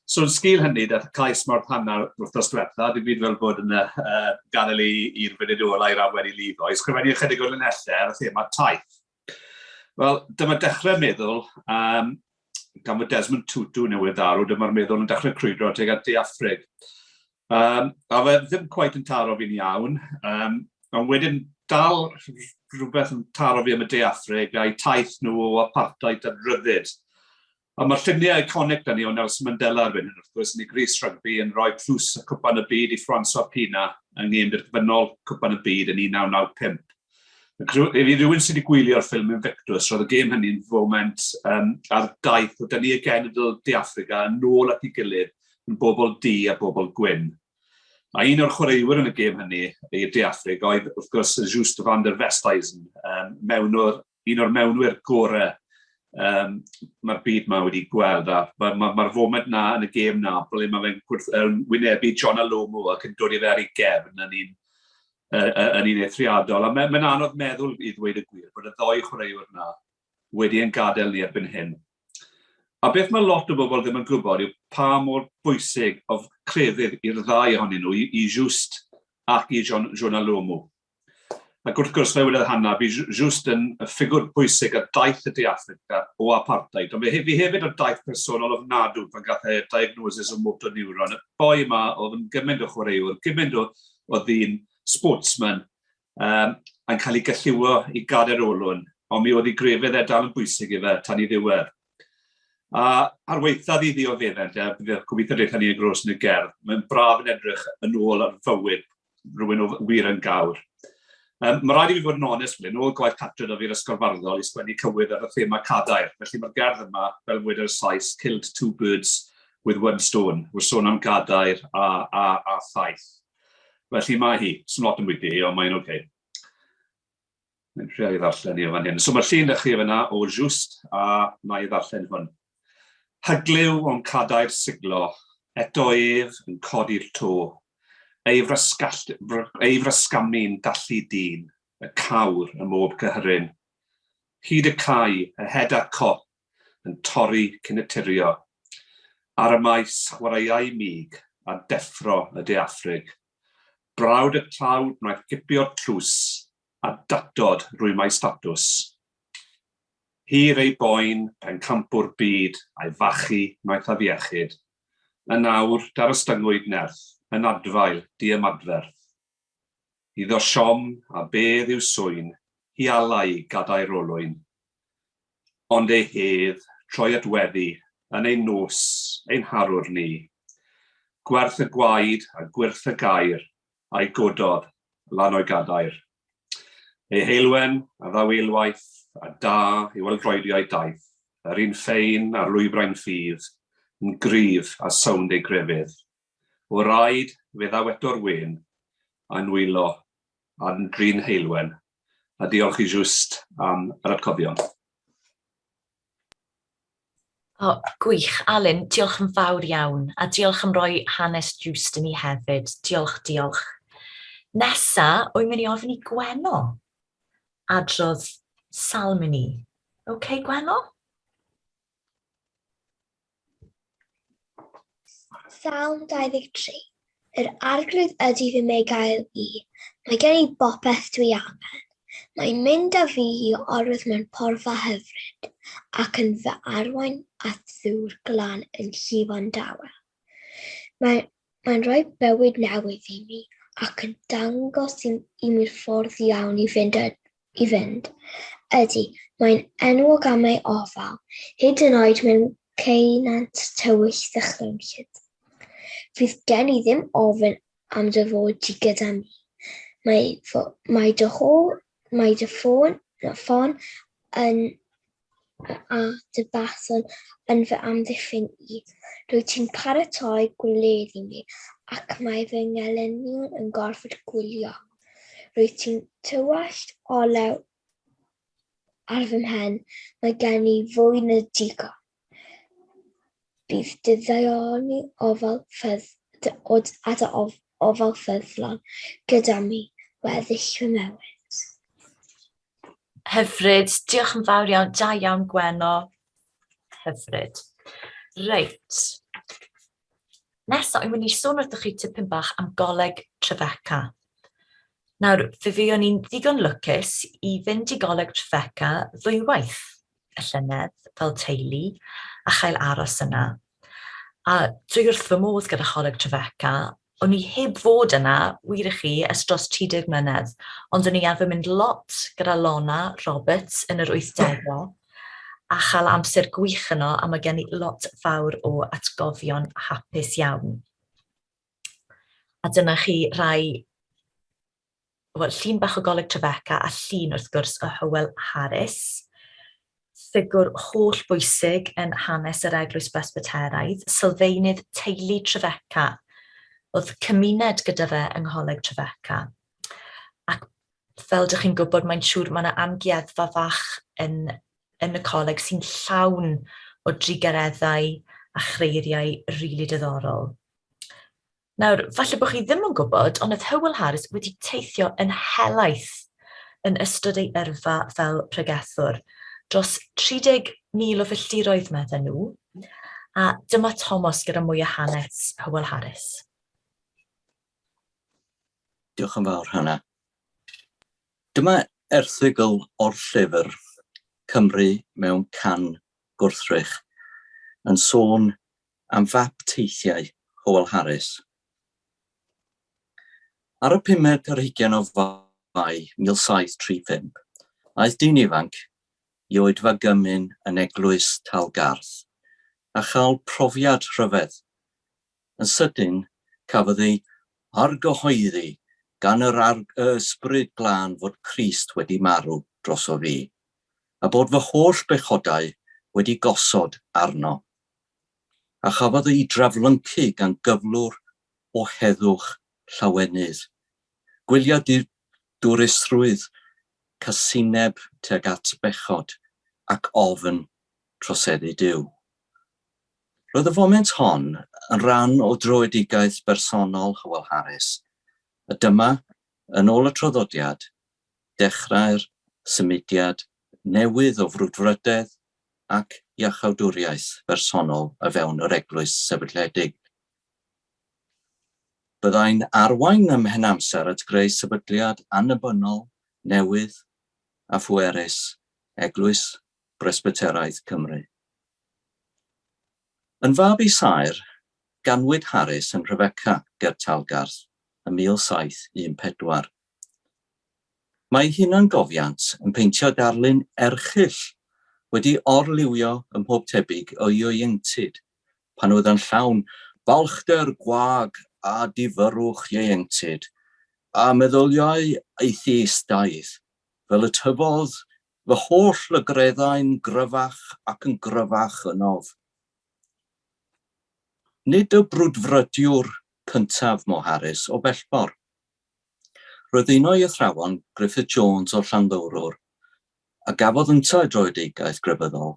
So yn sgil hynny, daeth y cais mor hanner wythnos diwetha, dim byd fel bod yn uh, gadael i'r funud ola i'r awen i lifo, i sgrifennu ychydig o linellau ar y thema taith. Wel, dyma dechrau meddwl, um, gan fod Desmond Tutu newydd ddarw, dyma'r meddwl yn dechrau crwydro tuag at De Affrig. Um, a fe ddim cweit yn taro fi'n iawn, um, ond wedyn dal rhywbeth yn taro fi am y De Affrig a'i taith nhw o apartheid a rhyddid. A mae'r lluniau iconic da ni o Nelson Mandela erbyn hyn, wrth gwrs, yn ei grys rygbi yn rhoi tlws y Cwpan y Byd i Francois Pina yng ngêm derfynol Cwpan y Byd yn 1995. I fi rhywun sydd wedi gwylio'r ffilm Invictus, roedd y gêm hynny'n foment um, ar daith o dynnu y genedl De Affrica yn ôl at ei gilydd yn bobl du a bobl gwyn. A un o'r chwaraewyr yn y gêm hynny i'r De Affrig oedd, wrth gwrs, Joost van der Westhuizen, um, mewnwr, un o'r mewnwyr gorau um, mae'r byd ma wedi gweld. A mae'r ma, ma, ma foment na yn y gêm na, ble mae fe'n um, wynebu John Alomo ac yn dod i fe ar ei gefn yn un, uh, yn un eithriadol. A mae'n ma anodd meddwl i ddweud y gwir bod y ddoi chwaraewr na wedi ein gadael ni erbyn hyn. A beth mae lot o bobl ddim yn gwybod yw pa mor bwysig oedd crefydd i'r ddau ohonyn nhw, i, i Just ac i John, Jonah Lomu. Ac wrth gwrs, fel wedodd Hannah, bu Just yn ffigwr pwysig ar daith y De Affrica o apartheid, ond fe hefyd ar daith personol ofnadw pan gath e diagnosis o motor neuron. Y boi yma oedd yn gymaint o chwaraewr, gymaint o, o ddyn sportsman, um, yn cael ei galluo i gadair olwyn, ond mi oedd ei grefydd e dal yn bwysig i fe tan i ddiwedd. A ar waethaf i ddioddefent, e, gobeithio deitha ni y gros yn y gerdd, mae'n braf yn edrych yn ôl ar fywyd rhywun o wir yn gawr. Um, mae rhaid i fi fod yn onest fel hyn, ôl gwaith cartre da fi'r ysgol farddol i sgwennu cywydd ar y thema cadair. Felly mae'r gerdd yma, fel wedi ar Sais, Killed Two Birds with One Stone, wrth sôn am gadair a, a, a thaith. Felly mae hi. Sdim lot yn bwyty hi, ond mae'n oce. Okay. Mae'n rhaid i ddarllen i o fan hyn. So mae'r llun ych chi fyna o Just, a mae i ddarllen hwn. Hyglyw o'n cadair siglo, eto ef yn codi'r to. Ei, frasgall, ei frasgamu'n dallu dyn, y cawr ym mob cyhyryn. Hyd y cae, y hed a'r cop, yn torri cyn y turio. Ar y maes chwaraeai mig a deffro y De Affrig. Brawd y tlawd wnaeth gipio'r tlws a datod rwymau statws. Hir ei boen, pencampwr byd a'i fachu wnaeth afiechyd. Yn awr, darostyngwyd nerth. yn adfail diymadferth. Iddo siom a bedd yw swyn, hi alai gadair olwyn. Ond ei hedd, troi at weddi, yn ein nos, ein harwr ni. Gwerth y gwaed a gwyrth y gair, a'i gododd lan o'i gadair. Ei heulwen a ddaw eilwaith, a da i weld droediau daith, yr un ffein ar lwybrau'n ffydd, yn gryf a sownd ei grefydd. O raid, fe ddaw eto'r wên, a'n nwylo, a'n drin heulwen, a diolch i Just am yr atgofion. O, gwych. Alun, diolch yn fawr iawn. A diolch am roi hanes Just i ni hefyd. Diolch, diolch. Nesa, wy'n mynd i ofyn i Gwenno adrodd salm i ni. OK, Gwenno? Salm 23. Yr Arglwydd ydy fy megail i. Mae gen i bopeth dwi angen. Mae'n mynd â fi i orwedd mewn porfa hyfryd ac yn fy arwain at ddŵr glân yn llifo'n dawel. Mae, mae'n rhoi bywyd newydd i mi ac yn dangos i, i mi'r ffordd iawn i fynd i fynd. Ydy, mae'n enwog am ei ofal, hyd yn oed mewn ceunant tywyll ddychrynllyd. Fydd gen i ddim ofn am dy fod di gyda mi. Mae, fo, mae dy hôl, mae dy ffôn, ffon yn a dy bason yn fy amddiffyn i. Rwyt ti'n paratoi gwledd i mi, ac mae fy ngelynion yn gorfod gwylio. Rwyt ti'n tywallt olew ar fy mhen, mae gen i fwy na digon. Bydd dy ddaioni ofal ffydd, dy od a dy of, ofal ffyddlon gyda mi weddill fy mywyd. Hyfryd. Diolch yn fawr iawn. Da iawn, Gwenno. Hyfryd. Reit. Nesaf, i'n mynd i sôn wrthych chi tipyn bach am Goleg Trefeca. Nawr, fe fuon ni'n ddigon lwcus i fynd i Goleg Trefeca ddwywaith y llynedd fel teulu a chael aros yna. A dwi wrth fy modd gyda Choleg Trefeca. O'n i heb fod yna, wir i chi, ers dros 30 mlynedd, ond o'n i arfer mynd lot gyda Lona Roberts yn yr 80au a chael amser gwych yno a mae gen i lot fawr o atgofion hapus iawn. A dyna chi rai wel, llun bach o Goleg Trefeca a llun, wrth gwrs, o Hywel Harris, ffigwr holl bwysig yn hanes yr Eglwys Bresbyteraidd, sylfaenydd teulu Trefeca. Oedd cymuned gyda fe yng Ngholeg Trefeca. Ac fel dych chi'n gwybod, mae'n siŵr mae yna amgueddfa fach yn, yn y coleg sy'n llawn o drugareddau a chreiriau rili really diddorol. Nawr, falle bod chi ddim yn gwybod, ond oedd Hywel Harris wedi teithio yn helaeth yn ystod ei yrfa fel pregethwr. Dros 30,000 o filltiroedd, medden nhw. A dyma Tomos gyda mwy o hanes Hywel Harris. Diolch yn fawr, Hannah. Dyma erthygl o'r llyfr Cymru mewn Can Gwrthrych yn sôn am fap teithiau Hywel Harris. Ar y pumed ar hugain o Fai 1735, aeth dyn ifanc i oedfa gymun yn eglwys Talgarth a chael profiad rhyfedd. Yn sydyn, cafodd ei argyhoeddi gan yr Ysbryd Glân fod Crist wedi marw drosof fi, a bod fy holl bechodau wedi gosod arno. A chafodd ei draflyncu gan gyflwr o heddwch llawenydd, gwyliadwrusrwydd, casineb tuag at bechod ac ofn troseddu Duw. Roedd y foment hon yn rhan o dröedigaeth bersonol Hywel Harris, a dyma, yn ôl y traddodiad, dechrau'r symudiad newydd o frwdfrydedd ac iachawdwriaeth bersonol o fewn yr eglwys sefydledig. Byddai'n arwain ymhen amser at greu sefydliad annibynnol, newydd a phwerus, Eglwys Bresbyteraidd Cymru. Yn fab i saer, Ganwyd Harris yn Nhrefeca ger Talgarth ym 1714. Mae ei hunangofiant yn peintio darlun erchyll wedi orliwio ym mhob tebyg o'i ieuenctid, pan oedd yn llawn balchder gwag a difyrrwch ieuenctid, a meddyliau atheistaidd, fel y tyfodd fy holl lygreddau'n gryfach ac yn gryfach ynof. Nid y brwdfrydiwr cyntaf mo Harris o bellfor. Roedd un o'i athrawon, Griffith Jones o Llanddowror, a gafodd yntau dröedigaeth grefyddol,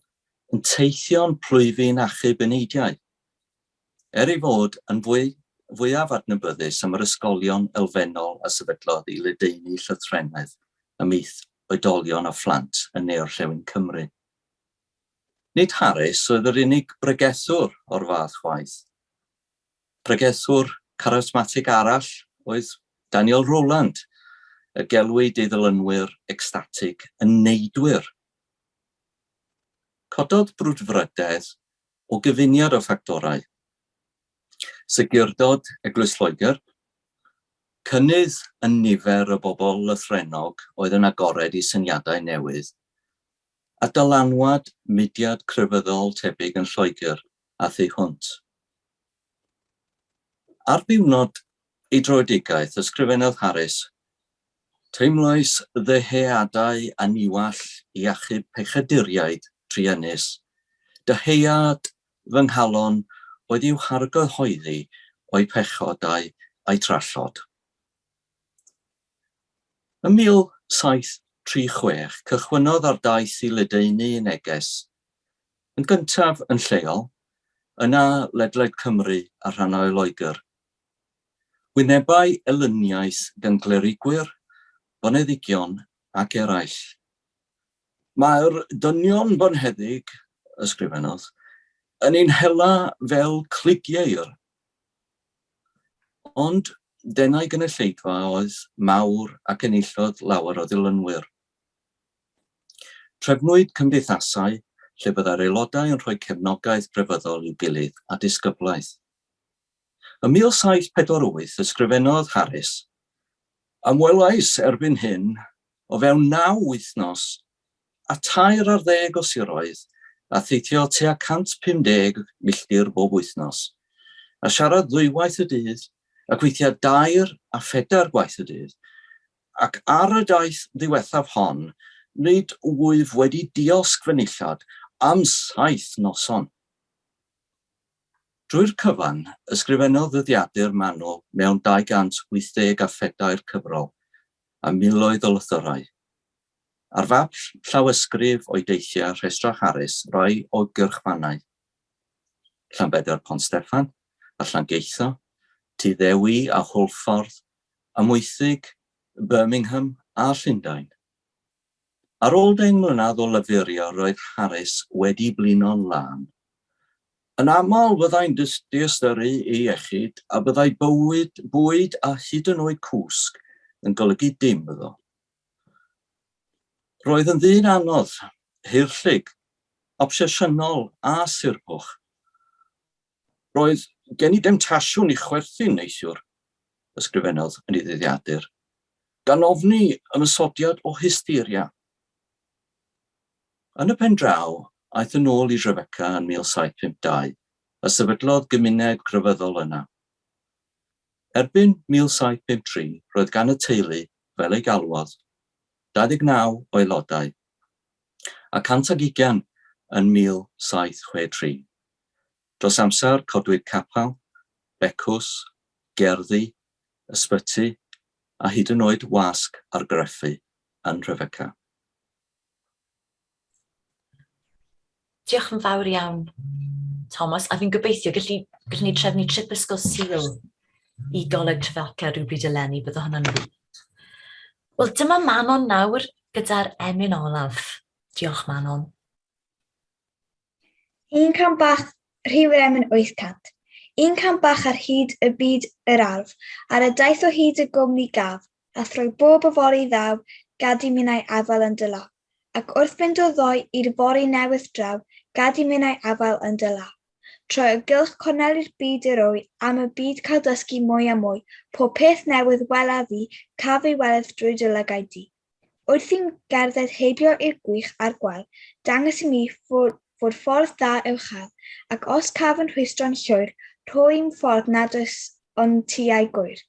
yn teithio'n plwyfi'n achub eneidiau. Er ei fod yn fwy fwyaf adnabyddus am yr ysgolion elfennol a sefydlodd i ledaenu llythrennedd ymhlith oedolion a phlant yn ne-orllewin Cymru. Nid Harris oedd yr unig bregethwr o'r fath chwaith. Pregethwr charismatig arall oedd Daniel Rowland, y gelwid ei ddilynwyr ecstatig yn neidwyr. Cododd brwdfrydedd o gyfuniad o ffactorau. Segurdod Eglwys Lloegr, cynnydd yn nifer y bobl lythrennog oedd yn agored i syniadau newydd, a dylanwad mudiad crefyddol tebyg yn Lloegr a thu hwnt. Ar ddiwrnod ei dröedigaeth, ysgrifennodd Harris, Teimlais ddyheadau anniwall i achub pechaduriaid truenus. Dyhead fy nghalon oedd i'w hargyhoeddi o'u pechodau a'u trallod. Ym 1736, cychwynnodd ar daith i ledaenu ei neges, yn gyntaf yn lleol, yna ledled Cymru a rhannau o Loegr. Wynebai elyniaeth gan glerigwyr, boneddigion ac eraill. Mae'r dynion bonheddig, ysgrifennodd, yn ein hela fel clugieir. Ond denai gynulleidfa oedd mawr ac enillodd lawer o ddilynwyr. Trefnwyd cymdeithasau lle byddai'r aelodau yn rhoi cefnogaeth grefyddol i'w gilydd a disgyblaeth. Ym 1748 ysgrifennodd Harris, Ymwelais erbyn hyn o fewn naw wythnos a tair ar ddeg o siroedd a theithio tua 150 milltir bob wythnos, a siarad ddwywaith y dydd ac weithiau dair a phedair gwaith y dydd, ac ar y daith ddiwethaf hon nid wyf wedi diosg fy nillad am saith noson. Drwy'r cyfan, ysgrifennodd ddyddiadur manwl mewn 284 cyfrol a miloedd o lythyrau. Ar fap llawysgrif o'i deithiau rhestra Harris rai o gyrchfannau, Llanbedr Pont Steffan a Llangeitho, Tŷ Ddewi a Hwlffordd, Amwythig, Birmingham a Llundain. Ar ôl deng mlynedd o lafurio roedd Harris wedi blino'n lân. Yn aml byddai'n diystyru ei iechyd a byddai bywyd, bwyd a hyd yn oed cwsg yn golygu dim iddo. Roedd yn ddyn anodd, haerllug, obsesiynol a surpwch. Roedd gen i demtasiwn i chwerthin neithiwr, ysgrifennodd yn ei ddyddiadur, gan ofni ymosodiad o hysteria. Yn y pen draw, aeth yn ôl i Trefeca yn 1752 a sefydlodd gymuned grefyddol yna. Erbyn 1753 roedd gan y teulu, fel ei galwodd, 29 o aelodau, a 120 yn 1763. Dros amser codwyd capel, becws, gerddi, ysbyty a hyd yn oed wasg argraffu yn Nhrefeca. Diolch yn fawr iawn, Thomas, a fi'n gobeithio gallu, gallwn ni trefnu trip ysgol Sul i Goleg Trefalgar rhywbryd eleni, bydde hwnna'n wych. Wel, dyma Manon nawr gyda'r emyn olaf. Diolch, Manon. Un cam bach, rhif yr emyn 800. Un cam bach ar hyd y byd yr arf, ar y daith o hyd y gwm mi gaf, a thrwy bob yfory ddaw, gad i minnau afael yn dy law. Ac wrth fynd o ddoe i'r fory newydd draw, gad i minnau afael yn dy law. Troi o gylch corneli'r byd yr wy, am y byd cael dysgu mwy a mwy, pob peth newydd welaf fi, caf ei weled drwy dy lygaid di. Wrth i'm gerdded heibio i'r gwych a'r gwael, dangos i mi fod, fod ffordd dda i'w chael, ac os caf yn rhwystro'n llwyr, rho i'm ffordd nad oes ond ti a'i gŵyr.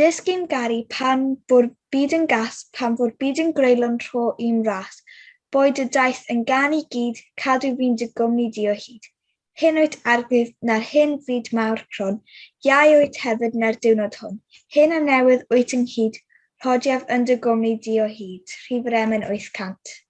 Dysg i'm garu pan fo'r byd yn gas, pan fo'r byd yn greulon rho i'm ras. Boed y daith yn gân i gyd, cadw fi'n dy gwmni di o hyd. Hyn wyt Arglwydd na'r hen fyd mawr crwn, iau wyt hefyd na'r diwrnod hwn. Hen a newydd wyt ynghyd, rhodiaf yn dy gwmni di o hyd. Rhif yr emyn 800.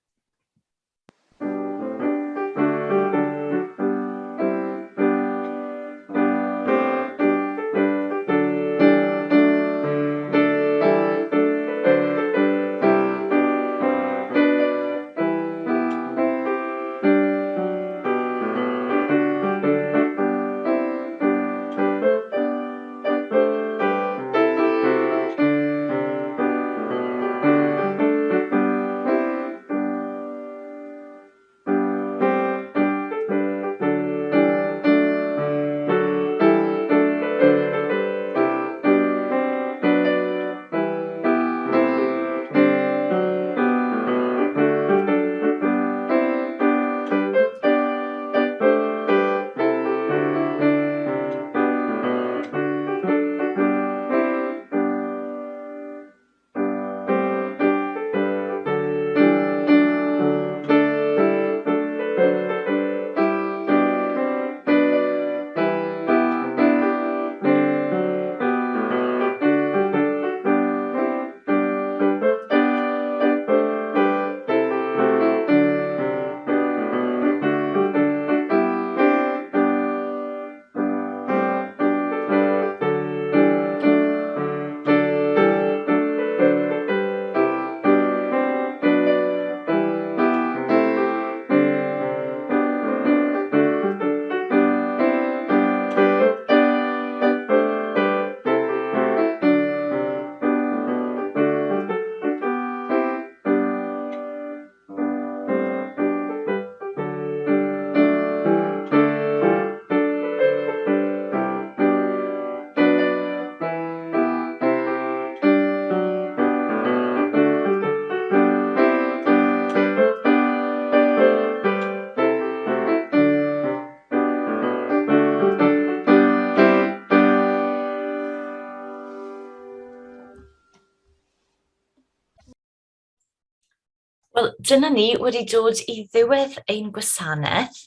Wel, dyna ni wedi dod i ddiwedd ein gwasanaeth,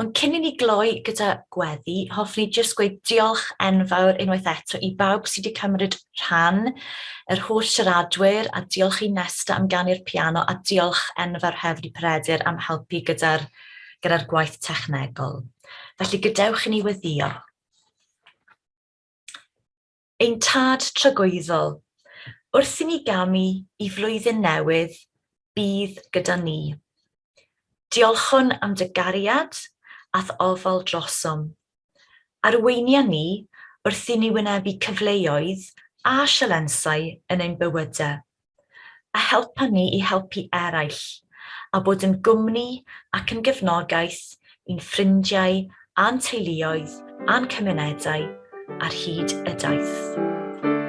ond cyn i ni gloi gyda gweddi, hoffwn i jyst gweud diolch enfawr unwaith eto i bawb sydd wedi cymryd rhan, yr holl siaradwyr, a diolch i Nesta am ganu'r piano, a diolch enfawr hefyd i Peredur am helpu gyda'r gyda gwaith technegol. Felly gadewch i ni weddïo. Ein Tad tragwyddol, wrth i ni gamu i flwyddyn newydd, bydd gyda ni. Diolchwn am dy gariad a'th ofal drosom. Arweinia ni wrth i ni wynebu cyfleoedd a sialensau yn ein bywydau. a helpa ni i helpu eraill, a bod yn gwmni ac yn gefnogaeth i'n ffrindiau a'n teuluoedd a'n cymunedau ar hyd y daith.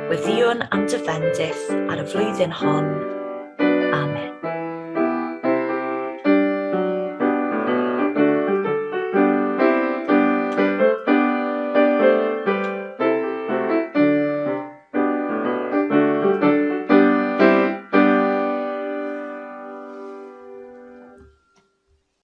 Weddïwn am dy fendith ar y flwyddyn hon.